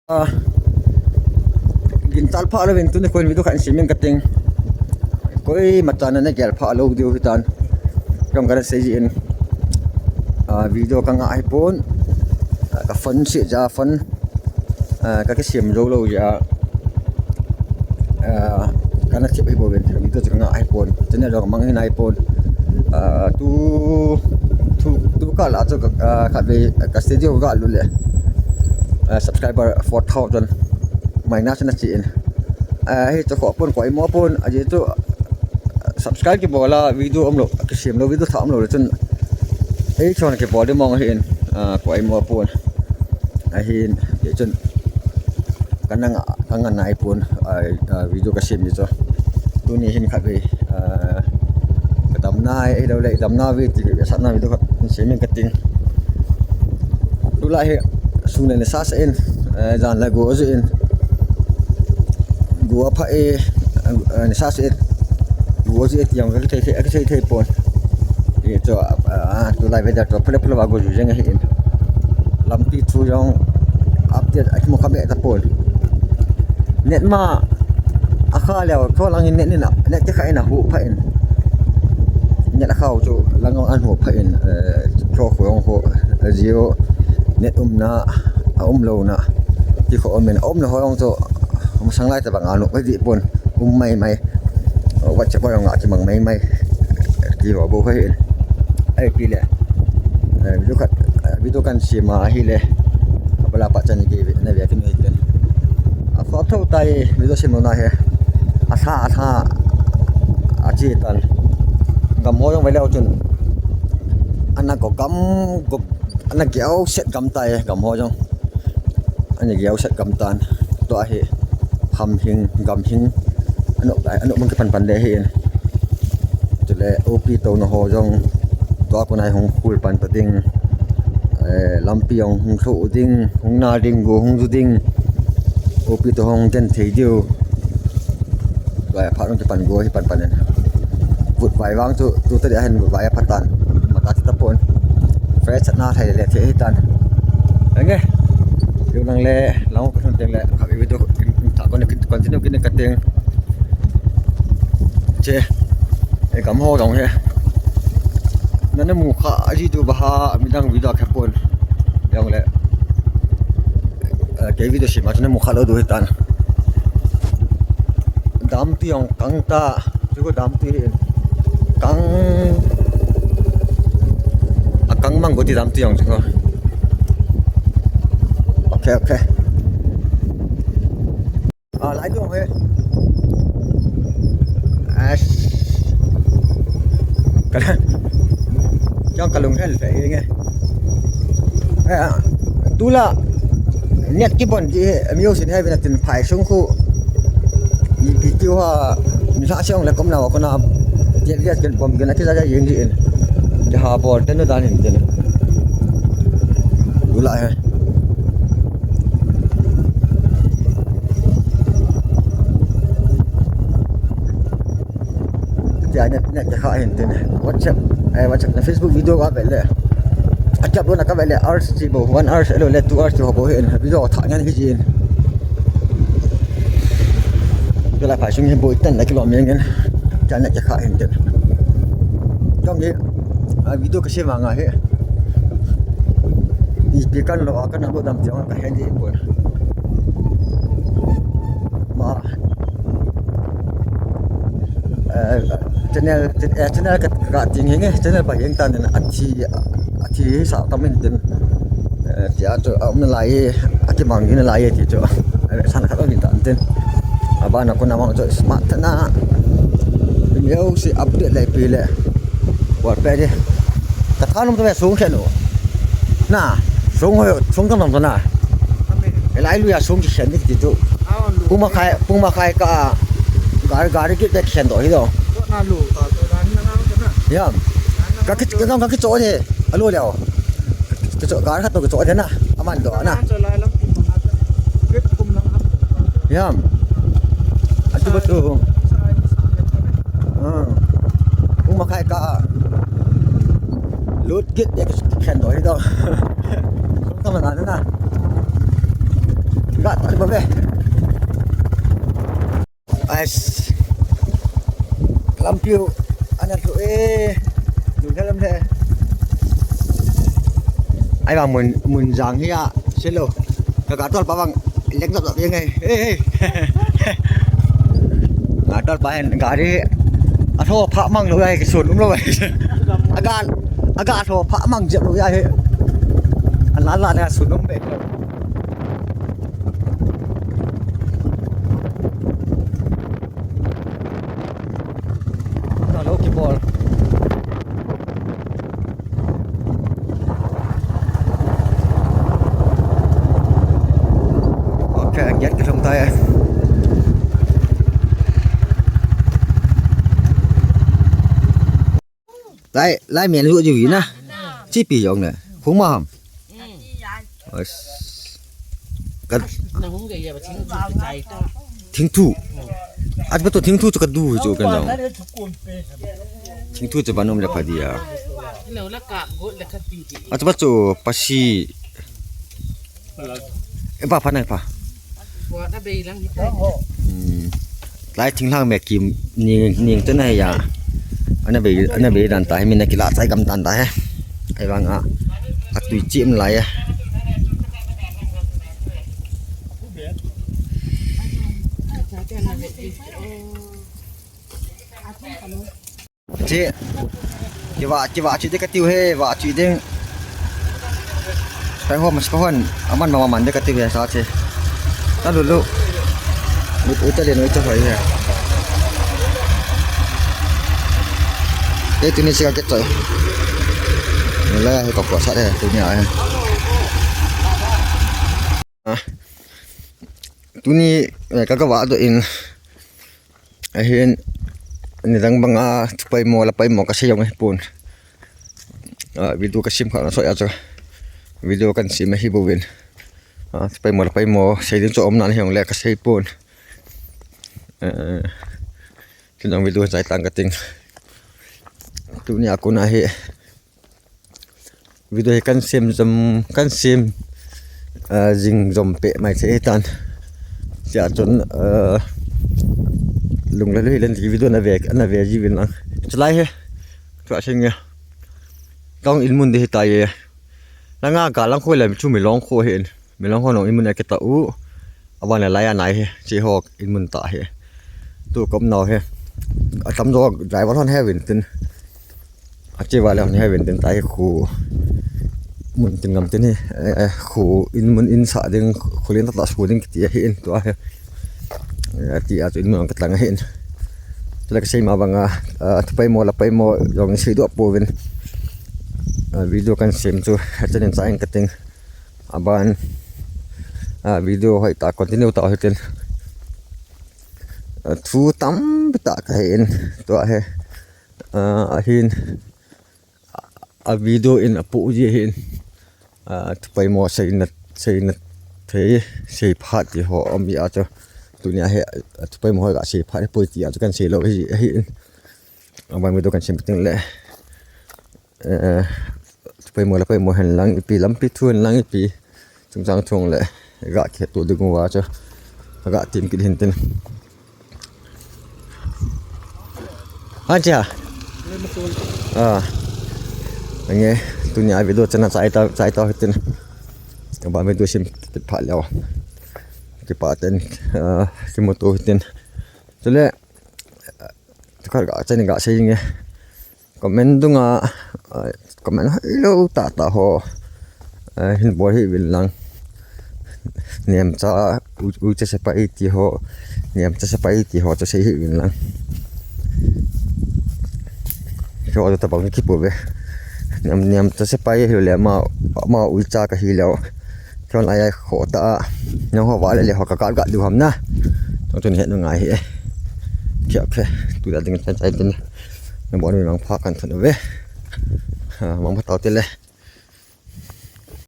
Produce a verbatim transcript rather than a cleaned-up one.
Ah, ginchal pha louvin tuni kho in video khat in sem inge kating. Koima chan ana gel pha lou diu hitan. Kam kana sei jin. Ah, video kanga ahipon. Ah, ka phone se ja phone. Ah, kakisem jou lou ja. Ah, kana thip ahi bouvin. Video chu kanga ahipon. Channel jong mang hi nahipon. Ah, tu, tu, tu kah la chu ka, ah, khatvei ka studio kalut le. Ah, subscriber four thousand minus na chi in. Ah, hichu kho pon, koima pon, ajeh chu, ah, subscribe kibol a video umlou, kisem lou video thah umlou le chun. Ei chon kibol di mong ahin, ah, koima pon. Ahin, hichun. Kana nga, kanga nahipon, ah, ah, video kasem hi chu. Tuni hin khatvei, ah, kadamna, ahilou le, damna video, satna video khat sem inge kating. Tulai hi, sun le nisa sa in, eh, jan le go ju in. Go apha e, eh, nisa sa e, go ju e ti jong kathei thei, kathei thei pon. Hichu, ah, ah, tulai weather chu phale phale va go ju jeng ahin. Lampi thu jong update akimu kha be tapon. Net ma akha leu, kho lang in net in a, net kikha in ahu pha in. Net akha chu lang in ahu pha in, eh, kho kho jong ho, eh, Jio net umna, aumlouna. Ti kho um in, aumna ho jong chu, masang lai tabang anu, pai di pon, um mai mai. WhatsApp a jong akimang mai mai. Ti ho bou ahin. Ahi pi le. Eh, video khat, eh, video kan sem ahile. Abala pa chan ki na ve kin hitin. Apha tho tai video sem na he. Atha, atha. Achi tan. Gam ho jong ve leu chun. Ana ko gam, ko ana geo set gam tai gam ho jong. Ana geo set gam tan. Tua hi ham hing, gam hing. Ano, ano mang kipan pan de hin. Chule, opi to na ho jong. Tua ko nai hung khul pan ta ding. Eh, lampi jong hung thou ding, hung na ding, go hung ju ding. Opi to hung gen thei diu. Tua phat hung kipan go hi pan pan in. Vutvai vang chu, tu ta dia hin vutvai apha tan. Mata chu tapon. Fresh na thei le thei hi tan. Enge. Yu nang le, lang ka thun teng le, ka video ta kon continue kin kating. Che. E gam ho jong he. Nana mu kha aji tu ba ha midang video khe pon. Jong le. Eh, kei video sem a chu namu kha lou diu hitan. Dam ti jong kang ta, chu ko dam ti hin. Kang, akang mang ko ti dam ti jong chu ko. Okay, okay. Ah, lai tu he. As. Kala. Jong kalung hel fe nge. Eh, tula. Net kibon di he, mi usin he vinatin phai sung khu. Ipi tiu ha, mi sa siang le kom na wa ko na. Dia dia ken bom ken aki sa ja yeng di in. Dia ha bol ten dan in ten. Tula he. Tia net, net kha hin tin. WhatsApp, eh, WhatsApp na Facebook video ka vele. A chap lo na ka vele hours chi bo, one hours lo le two hours chi ho bo hin. Video tha ngan hi jin. Kila phai sung hin bo itan na kilo mi ngan. Tia net kha hin tin. Jong hi, a video ka sem nga hi. Ipi kan lo a kan lo dam ti ka hen di bo. Ma, eh, channel, eh, channel ka, ka ting hinge, channel pa hing tan in athi, athi sa tam in tin. Eh, tia chu, ah, um na lai, akimang in lai ti chu. Eh, san khat ong in tan tin. Abana ko na mang chu smart na. Music update lai pi le. Wa pe de. Ka thanom to me sung khen o. Na, sung ho, sung tam tam to na. Elai lu ya sung ki khen ni ti tu. Pung ma khai, pung ma khai ka. Gari, gari ki bek khen do hi do. Ya. Ka ki, ka ka ki cho de. Alo le o. Ka cho, gari khat to ka cho de na. Aman do na. Ya. Atu ba tu. Ah. Pung ma khai ka. Lut git ya khen do hi do. Sung tam na na. Ba, ba, ba, ba. Ais. Lampiu. Ana tu e. Dun dalam de. Ai ba mun, mun jang hi a. Silo. Ka ka tol pa bang. Leng zap zap yang ai. Hey, hey. Ka tol pa hen gari. A tho pha mang lo ai, ki sun um lo ai. Aga, aga tho pha mang jep lo ai. Ala la na sun um be. Hello, kibol. Okay, get ke thong tai. Lai, lai mian lu ju na. Chi pi yong ne. Khung ma ham. As. Ka Na hung ge ya ba thing tu ki chai. Thing tu. At ba to thing tu chu ka du chu ka nong. Thing tu chu ba nom le pha dia. Lo la ka go le ka ti ti. At ba chu pasi. E ba pha nai pha. Wa da bei lang hi ta. Hmm. Lai thinglhang me kim ning, ning te na ya. Ana bei, ana bei dan ta hi, min na kila chai gam tan ta he. Ai bang a. A tui chim lai ya. Chi. Kiva, kiva chi de ka tiu he, va chi ding. Pai ho mas ko hon, aman mama man de ka tiu he sa chi. Ta lu lu. Ut, ut le noi cha hoi he. Ei, tuni si ka ke choi. Le he ko ko sa de tuni a he. Ah. Tuni, eh, ka ka va do in. Ahin, nidang banga, thupai mo, lapai mo, ka sei jong ahipon. Ah, video ka sem kha na so ya chu. Video kan sem ahi bouvin. Ah, thupai mo, lapai mo, sei ding chu um nan hiong le ka sei pon. Eh, tin jong video chai tang ka ting. Tuni a kon a hi. Video hi kan sem jom, kan sem, ah, jing jom pe mai thei tan. Tia chun, ah, lung le lui len video na ve, na ve ji vin lang. Chulai he. Chua sing ya. Kong in mun de hi ta ye. Langa ka lang khoi le chu mi long kho hin. Milong ho nong in mun a kita u. Aban le lai a nai he, chi ho in mun ta he. Tu kom nau he. A tam jo driver hon he vin tin. A chi va le hon he vin tin ta he khu. Mun tin ngam tin he. Eh, eh, khu in mun in sa ding, khu lin ta ta su ding kiti he in tu a he. Eh, ti a chu in mun ka tlang he in. Tu le ka sei ma banga, ah, thupai mo lapai mo jong sei do po vin. Ah, video kan sem chu, ha chen in sa in ka ting. Aban, ah, video hoi ta continue ta hitin. Ah, thu tampi ta ka hin, tua he. Ah, ahin, a video in apu ji hin. Ah, thupai mo sei na, sei na thei, sei phat ti ho um ya chu. Tunia he, ah, thupai mo hoi ka sei phat poi ti ya chu kan sei lo hi, hin. Aban video kan sem ting le. Eh, thupai mo lapai mo hen lang ipi, lampi thu hen lang ipi. Chungchang thung le ga khe tu ding uva chu. Ga tim kit hin tin. Han cha. Ah. Ange, tunia video chana chai ta, chai ta hitin. Ba video sem kit pha leo. Kipa ten, ah, kimuto hitin. Chule, Tukar ga chani ga sei nge. Comment dunga, ah, comment hoi lo ta ta ho. Ah, hin bol hi vin lang. Niam cha u, u cha sepai ti ho. Niam cha sepai ti ho cha sei hi vin lang. Kho ta bang ki pu ve. Niam, niam cha sepai hi le ma, ma u cha ka hi leo. Kho lai ai kho ta. Nang ho va le le ho ka ka ga du ham na. Tong tun he nu ngai hi. Khe khe. Tu da ding chai chai tin. Nang bol ni mang pha kan thon ve. Ha, mang pha tau te le.